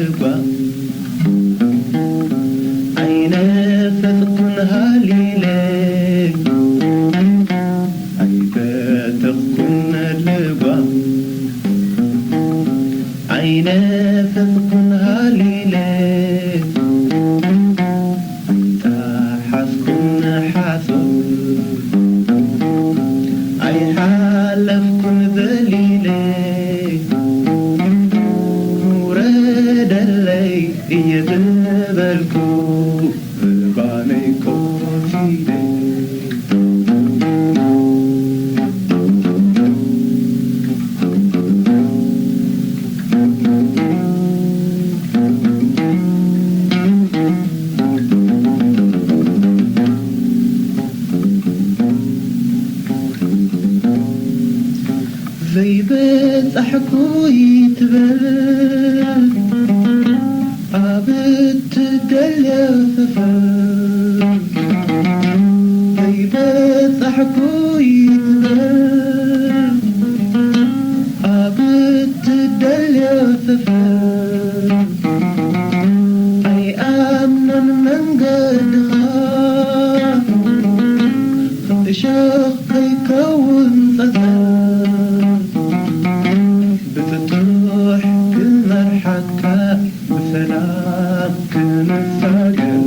ልባ ኣይነፈጥኩን ሃሊለ ኣይፈተኽኩን ልባ ኣይነፈጥኩን ሃሊለ ኣይጠሓስኩን ሓሶት ኣይሓለፍኩን ዘሊለ ውረደለይ እየ ዝበልኩ ዝባነይ ኮፍ ኢለ። ዘይበጻሕኩ ይትበል ኣብ እትደልዮ ሰፈር። ዘይበጻሕኩ ይትበል ኣብ እትደልዮ ሰፈር። ኣይኣምኖን መንገድኻ እሾኽ ከይከውን ጸጸር። ብፍቱሕ ክመርሓካ ብሰላም ክንሳገር።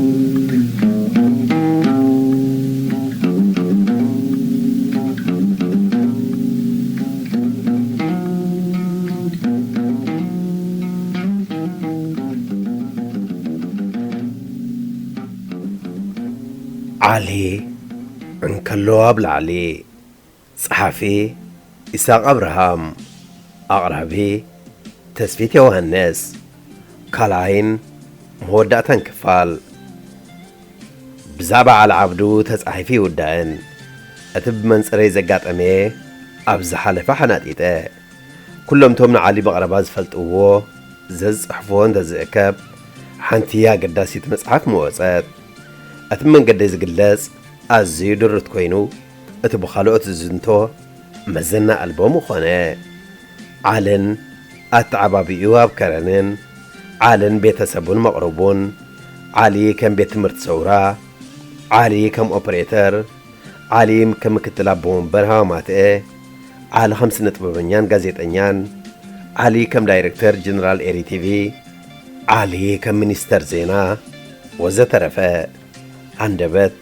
ዓሊ እንከሎ ኣብ ላዕሊ። ጸሓፊ ይስሐቅ ኣብርሃም። ኣቕራቢ ተስፊት ዮሃንስ። ካልኣይን መወዳእታን ክፋል። ብዛዕባ ዓሊ ዓብዱ ተጻሒፉ ይውዳእን፣ እቲ ብመንጽረይ ዘጋጠመ ኣብ ዝሓለፈ ሓናጢጠ። ኩሎም እቶም ንዓሊ ብቐረባ ዝፈልጥዎ ዘዝጽሕፍዎ እንተዝእከብ፣ ሓንቲ ኣገዳሲት መጽሓፍ ምወጸት። እቲ መንገደይ ዝግለጽ ኣዝዩ ድርት ኮይኑ፣ እቲ ብኻልኦት ዝዝንቶ መዘና ኣልቦ ምኾነ። ዓልን ኣተዓባቢኡ ኣብ ከረንን፣ ዓልን ቤተሰቡን መቕርቡን፣ ዓሊ ከም ቤት ትምህርቲ ሰውራ፣ ዓሊ ከም ኦፕሬተር፣ ዓሊ ከም ምክትል ኣቦ ወንበር ሃዋማትአ፣ ዓሊ ከም ስነ ጥበበኛን ጋዜጠኛን፣ ዓሊ ከም ዳይረክተር ጀነራል ኤሪ ቲቪ፣ ዓሊ ከም ሚኒስተር ዜና ወዘተረፈ። ሃንደበት፣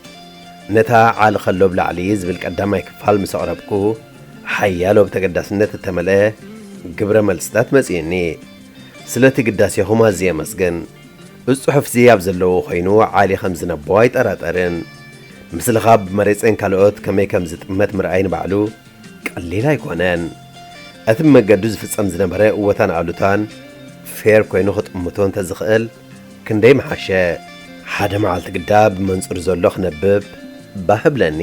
ነታ ዓሊ ከሎ ብላዕሊ ዝብል ቀዳማይ ክፋል ምስ ኣቕረብኩ፣ ሓያሎ ብተገዳስነት እተመልአ ግብረ መልስታት መጺኡኒ። ስለቲ ግዳሴኹም ኣዝየ የመስግን። እዚ ጽሑፍዚ ኣብ ዘለዎ ኾይኑ ዓሊ ከም ዝነብቦ ኣይጠራጠርን። ምስልኻ ብመሬጽን ካልኦት ከመይ ከም ዝጥመት ምርኣይ ንባዕሉ ቀሊል ኣይኮነን። እቲ ብመገዱ ዝፍጸም ዝነበረ እወታን ኣሉታን ፌር ኮይኑ ክጥምቶ እንተዝኽእል ክንደይ ምሓሸ። ሓደ መዓልቲ ግዳ ብመንጽሩ ዘሎ ክነብብ ባህ እብለኒ።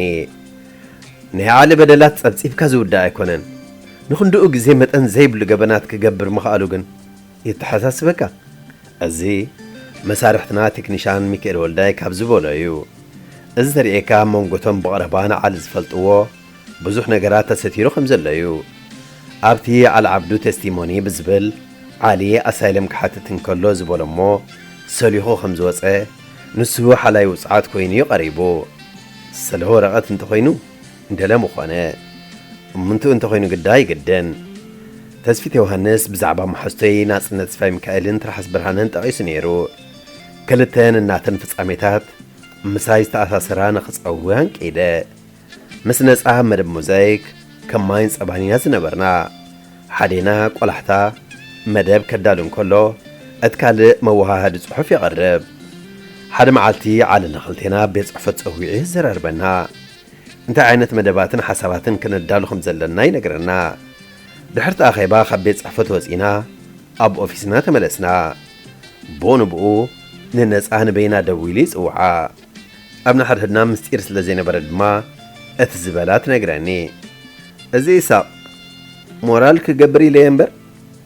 ናይ ዓሊ በደላት ጸብጺብካ ዝውዳእ ኣይኮነን። ንኽንድኡ ግዜ መጠን ዘይብሉ ገበናት ክገብር ምኽኣሉ ግን የተሓሳስበካ። እዚ መሳርሕትና ቴክኒሻን ሚካኤል ወልዳይ ካብ ዝበሎ እዩ። እዚ ዘርእየካ ኣብ መንጎቶም ብቐረባ ንዓሊ ዝፈልጥዎ ብዙሕ ነገራት ተሰቲሩ ከም ዘሎ እዩ። ኣብቲ ዓሊ ዓብዱ ቴስቲሞኒ ብዝብል ዓሊ ኣሳይለም ክሓትት እንከሎ ዝበሎ እሞ ሰሊኹ ከም ዝወጸ ንሱ ሓላይ ውጽዓት ኮይኑ እዩ ቀሪቡ። ሰለሆ ወረቐት እንተኾይኑ እንደለ ምኾነ። እምንትኡ እንተኾይኑ ግዳ ይግድን። ተስፊት ዮሃንስ ብዛዕባ መሓዝቶይ ናጽነት ተስፋይ ሚካኤልን ትርሓስ ብርሃነን ጠቒሱ ነይሩ። ክልተን እናተን ፍጻሜታት ምሳይ ዝተኣሳሰራ ንኽጸዊ ኣንቂደ። ምስ ነጻ መደብ ሞዛይክ ከም ማይን ጸባን ኢና ዝነበርና። ሓዴና ቆላሕታ መደብ ከዳሉ እንከሎ፣ እቲ ካልእ መወሃሃዲ ጽሑፍ የቕርብ። ሓደ መዓልቲ ዓሊ ንኽልቴና ቤት ጽሕፈት ጸዊዑ የዘራርበና። እንታይ ዓይነት መደባትን ሓሳባትን ክነዳሉ ከም ዘለና ይነግረና። ድሕሪ እቲ ኣኼባ ካብ ቤት ጽሕፈት ወጺና ኣብ ኦፊስና ተመለስና። ብኡ ንብኡ ንነጻ ንበይና ደዊሉ ይጽውዓ። ኣብ ንሓድሕድና ምስጢር ስለ ዘይነበረ ድማ እቲ ዝበላ ትነግረኒ። እዚ ኢሳቕ ሞራል ክገብር ኢለ እየ እምበር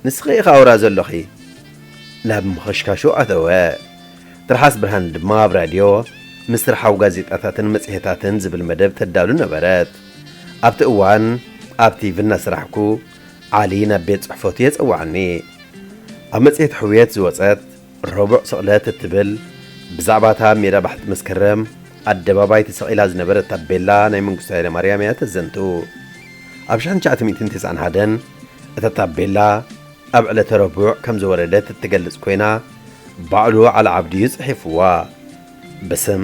ንስኺ ኢኺ ኣውራ ዘሎኺ። ናብ ምኽሽካሹ ኣተወ። ትርሓስ ብርሃን ድማ ኣብ ራድዮ ምስ ስርሓዊ ጋዜጣታትን መጽሔታትን ዝብል መደብ ተዳሉ ነበረት። ኣብቲ እዋን ኣብ ቲቪ እናሰራሕኩ ዓሊ ናብ ቤት ጽሕፈቱ የጸውዓኒ። ኣብ መጽሔት ሕውየት ዝወጸት ረቡዕ ስቕለት እትብል ብዛዕባ እታ ኣብ ሜዳ ባሕቲ መስከረም ኣደባባይ ተሰቒላ ዝነበረት ታቤላ ናይ መንግስቱ ሃይለማርያም እያ ተዘንቱ። ኣብ ሽሕን ትሽዓተ ሚእትን ተስዓን ሓደን እታ ታቤላ ኣብ ዕለተ ረቡዕ ከም ዝወረደት እትገልጽ ኮይና፣ ባዕሉ ዓሊ ዓብዲ እዩ ጽሒፍዋ። ብስም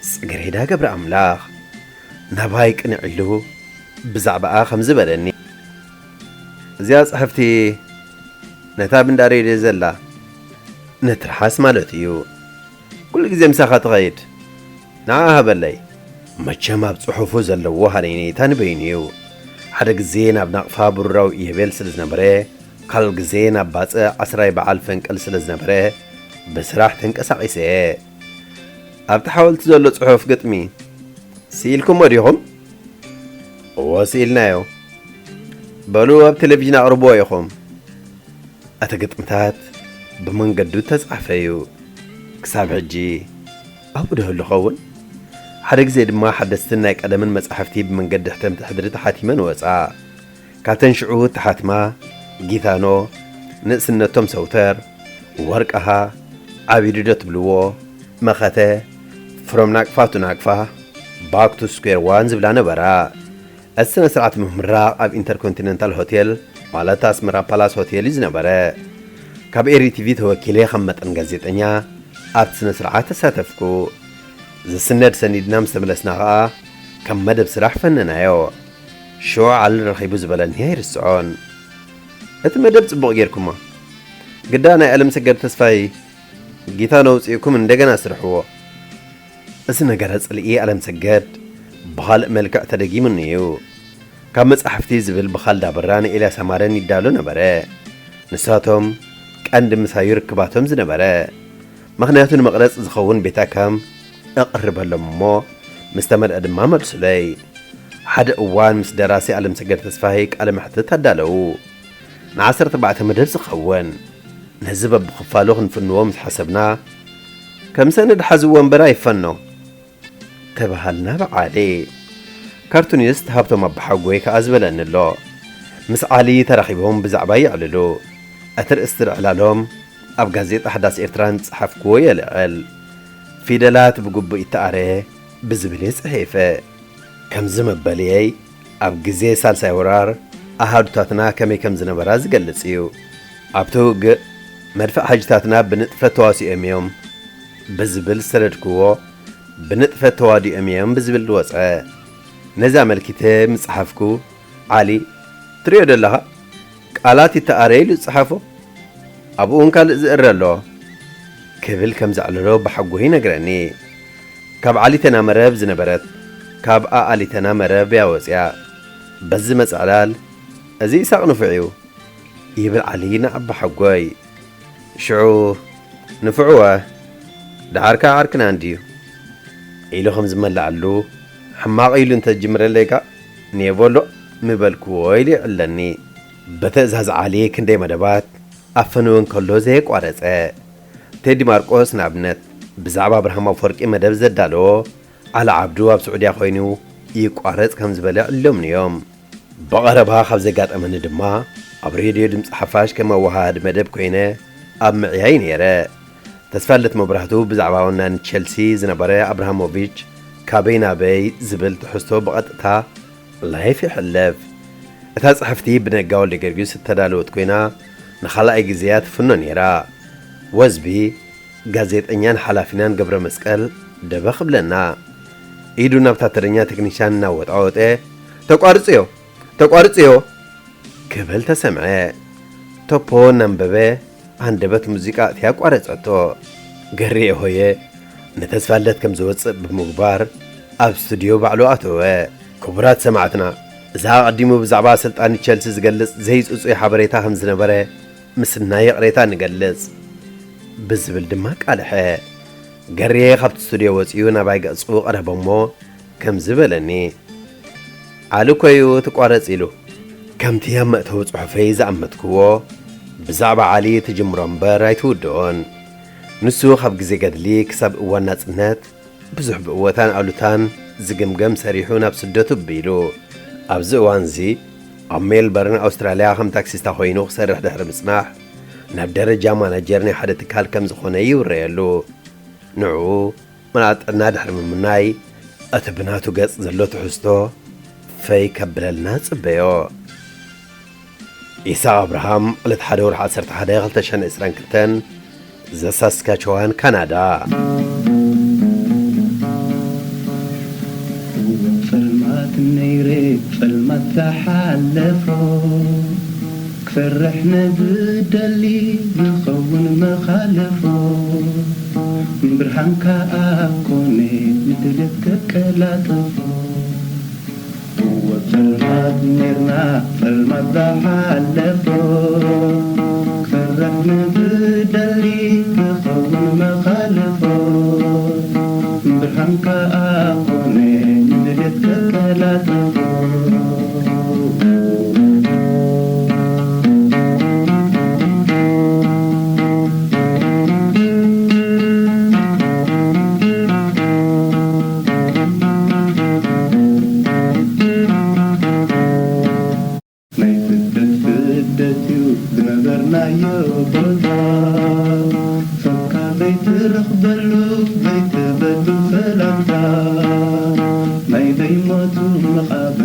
ጽጌሬዳ ገብረ ኣምላኽ ናባይ ቅንዕ ኢሉ ብዛዕባኣ ከም ዝበለኒ፣ እዚኣ ጽሕፍቲ ነታ ብንዳ ሬድዮ ዘላ ነትርሓስ ማለት እዩ። ኩሉ ግዜ ምሳኻ ትኸይድ። ንዓ ሃበለይ። መቸም ኣብ ጽሑፉ ዘለዎ ሃነይነይታ ንበይኑ እዩ። ሓደ ግዜ ናብ ናቕፋ ብሩራዊ ኢዮቤል ስለ ዝነበረ፣ ካልእ ግዜ ናብ ባጽዕ ዓስራይ በዓል ፈንቅል ስለ ዝነበረ፣ ብስራሕ ተንቀሳቒሰ እየ። ኣብቲ ሓወልቲ ዘሎ ጽሑፍ ግጥሚ ስኢልኩሞ ዲኹም? እዎ፣ ስኢልናዮ። በሉ ኣብ ቴሌቪዥን ኣቕርብዎ ኢኹም። እቲ ግጥምታት ብመንገዱ እተጻሕፈ እዩ። ክሳብ ሕጂ ኣብኡ ዶ ይህሉ ኸውን? ሓደ ግዜ ድማ ሓደስትን ናይ ቀደምን መጻሕፍቲ ብመንገዲ ሕተምቲ ሕድሪ ተሓቲመን ወጻ። ካብተን ሽዑ እተሓትማ ጊታኖ፣ ንእስነቶም ሰውተር፣ ወርቅኻ፣ ዓቢዱ ዶ ትብልዎ፣ መኸተ፣ ፍሮም ናቅፋ ቱ ናቅፋ፣ ባክ ቱ ስኩዌር ዋን ዝብላ ነበራ። እቲ ስነ ስርዓት ምምራቕ ኣብ ኢንተርኮንቲነንታል ሆቴል፣ ማለት ኣስመራ ፓላስ ሆቴል እዩ ዝነበረ። ካብ ኤሪ ቲቪ ተወኪለ ከም መጠን ጋዜጠኛ ኣብቲ ስነ ስርዓት ተሳተፍኩ። ዝስነድ ሰኒድና ምስ ተመለስና ኸኣ ከም መደብ ስራሕ ፈነናዮ። ሽዑ ዓሊ ረኺቡ ዝበለኒ ኣይርስዖን። እቲ መደብ ጽቡቕ ጌርኩሞ። ግዳ ናይ ኣለምሰገድ ተስፋይ ጊታኖ ኣውጺእኩም እንደገና ስርሕዎ። እዚ ነገረ ጽልኢ ኣለምሰገድ ብኻልእ መልክዕ ተደጊሙኒ እዩ። ካብ መጻሕፍቲ ዝብል ብኻልድ ኣበራ ንኤልያስ ኣማረን ይዳሎ ነበረ። ንሳቶም ቀንዲ ምሳዩ ርክባቶም ዝነበረ። ምኽንያቱ ንመቕረጺ ዝኸውን ቤት ኣካም እቕርበሎም እሞ ምስ ተመልአ ድማ መልሱለይ። ሓደ እዋን ምስ ደራሲ ኣለምሰገድ ተስፋይ ቃለ መሕትት ኣዳለዉ። ንዓሰርተ ኣርባዕተ መደብ ዝኸውን። ነዚ በብኽፋሉ ክንፍንዎ ምስ ሓሰብና፣ ከም ሰነድ ሓዝዎ እምበር ኣይፈኖ ተባሃልና ብዓሊ። ካርቱኒስት ሃብቶም ኣባሓጎይ ከኣ ዝበለኒ ኣሎ። ምስ ዓሊ ተራኺቦም ብዛዕባ የዕልሉ። እቲ ርእስቲ ዕላሎም ኣብ ጋዜጣ ሓዳስ ኤርትራ ንጸሓፍክዎ የልዕል። ፊደላት ብግቡእ ይተኣረ ብዝብል እየ ጽሒፈ። ከምዚ መበልየይ ኣብ ግዜ ሳልሳይ ወራር ኣሃዱታትና ከመይ ከም ዝነበራ ዝገልጽ እዩ። ኣብቲ ውግእ መድፍዕ ሓይልታትና ብንጥፈት ተዋሲኦም እዮም ብዝብል ዝሰደድክዎ፣ ብንጥፈት ተዋዲኦም እዮም ብዝብል ዝወጸ። ነዚ ኣመልኪተ ምስ ጸሓፍኩ፣ ዓሊ፣ ትርእዮ ዶ ኣለኻ? ቃላት ይተኣረ ኢሉ ዝጸሓፎ፣ ኣብኡ እውን ካልእ ዝእረ ኣሎ ክብል ከም ዘዕለሎ ብሓጎይ ይነግረኒ። ካብ ዓሊተና መረብ ዝነበረት፣ ካብ ኣኣሊተና መረብ እያ ወጽያ። በዚ መጽዕላል፣ እዚ ኢሳቕ ንፉዕ እዩ ይብል ዓሊ ንኣባሓጎይ። ሽዑ፣ ንፉዕወ፣ ደሓር ከኣ ዓርክና እንድዩ ኢሉ ከም ዝመልኣሉ፣ ሕማቕ ኢሉ እንተዝጅምረለይ ከኣ፣ ኔቦ ኣሎ ምበልክዎ ኢሉ ይዕለኒ። ብትእዛዝ ዓሊ ክንደይ መደባት ኣብ ፈነወ እንከሎ ዘየቋረጸ። ቴዲ ማርቆስ ንኣብነት ብዛዕባ ኣብርሃም ኣፈወርቂ መደብ ዘዳለዎ፣ ዓሊ ዓብዱ ኣብ ስዑድያ ኮይኑ ይቋረጽ ከም ዝበለ ዕሎምኒ እዮም። ብቐረባ ካብ ዘጋጠመኒ ድማ፣ ኣብ ሬድዮ ድምጺ ሓፋሽ ከም ኣወሃሃዲ መደብ ኮይነ ኣብ ምዕያይ ነይረ። ተስፋለት መብራህቱ ብዛዕባ ወናኒ ቸልሲ ዝነበረ ኣብርሃሞቪች ካበይ ናበይ ዝብል ትሕዝቶ ብቐጥታ ላይፍ ይሕለፍ። እታ ጽሕፍቲ ብነጋ ወልደጊዮርጊስ እተዳለወት ኮይና፣ ንኻልኣይ ግዜ እያ ትፍኖ ነይራ። ወዝቢ፣ ጋዜጠኛን ሓላፊናን ገብረ መስቀል ደበኽ ብለና። ኢዱ ናብታ ተረኛ ቴክኒሻን እናወጣወጠ፣ "ተቋርጽዮ! ተቋርጽዮ!" ክብል ተሰምዐ። ቶፖ እናንበበ፣ ሃንደበት ሙዚቃ ኣእትያ ኣቋረጸቶ። ገሬ ሆየ፣ ንተስፋለት ከም ዝወጽእ ብምግባር ኣብ ስቱድዮ ባዕሉ ኣተወ። ክቡራት ሰማዕትና፣ እዚ ኣቐዲሙ ብዛዕባ ኣሰልጣኒ ቸልሲ ዝገልጽ ዘይጽጹይ ሓበሬታ ከም ዝነበረ ምስናይ ይቕሬታ ንገልጽ ብዝብል ድማ ኣቃልሐ። ገሬ ካብቲ ስቱድዮ ወጺኡ ናባይ ገጹ ቀረበ እሞ ከምዚ በለኒ፣ ዓሊ እኮ እዩ ትቋረጽ ኢሉ። ከምቲ ኣብ መእተዊ ጽሑፈይ ዝኣመትክዎ፣ ብዛዕባ ዓሊ ትጅምሮ እምበር ኣይትውድኦን። ንሱ ካብ ግዜ ገድሊ ክሳብ እዋን ናጽነት ብዙሕ ብእወታን ኣሉታን ዝግምገም ሰሪሑ ናብ ስደቱ ኣቢሉ። ኣብዚ እዋንዚ ኣብ ሜልበርን ኣውስትራልያ ከም ታክሲስታ ኮይኑ ክሰርሕ ድሕሪ ምጽናሕ፣ ናብ ደረጃ ማናጀር ናይ ሓደ ትካል ከም ዝኾነ ይውረየሉ። ንዕኡ መላጥዕና ድሕሪ ምምናይ፣ እቲ ብናቱ ገጽ ዘሎ ትሕዝቶ ፈይ ከብለልና ጽበዮ። ኢሳቕ ኣብርሃም፣ ዕለት ሓደ ወርሒ ዓሰርተ ሓደ ክልተ ሽሕን ዕስራን ክልተን፣ ዘሳስካቸዋን፣ ካናዳ። ጸልማት ነይረ፣ ጸልማት ዝሓለፎ፣ ክሰርሕ ንብደሊ ዝኸውን መኻለፎ፣ ብርሃንካ ኣብ ኮነ ንድሌት ከቀላጥፎ። እወ ጸልማት ኔርና ጸልማት ዝሓለፎ፣ ክሰርሕ ንብደሊ ዝኸውን መኻልፎ፣ ብርሃንካ ኣኾነ ንድሌት ከቀላጥፎ። ናይ ስደት ስደት እዩ ዝነበርናዮ ቦታ፣ ሰብካ ዘይትረኽበሉ ዘይትበሉ ሰላምታ፣ ናይ ዘይሞቱ መቓብር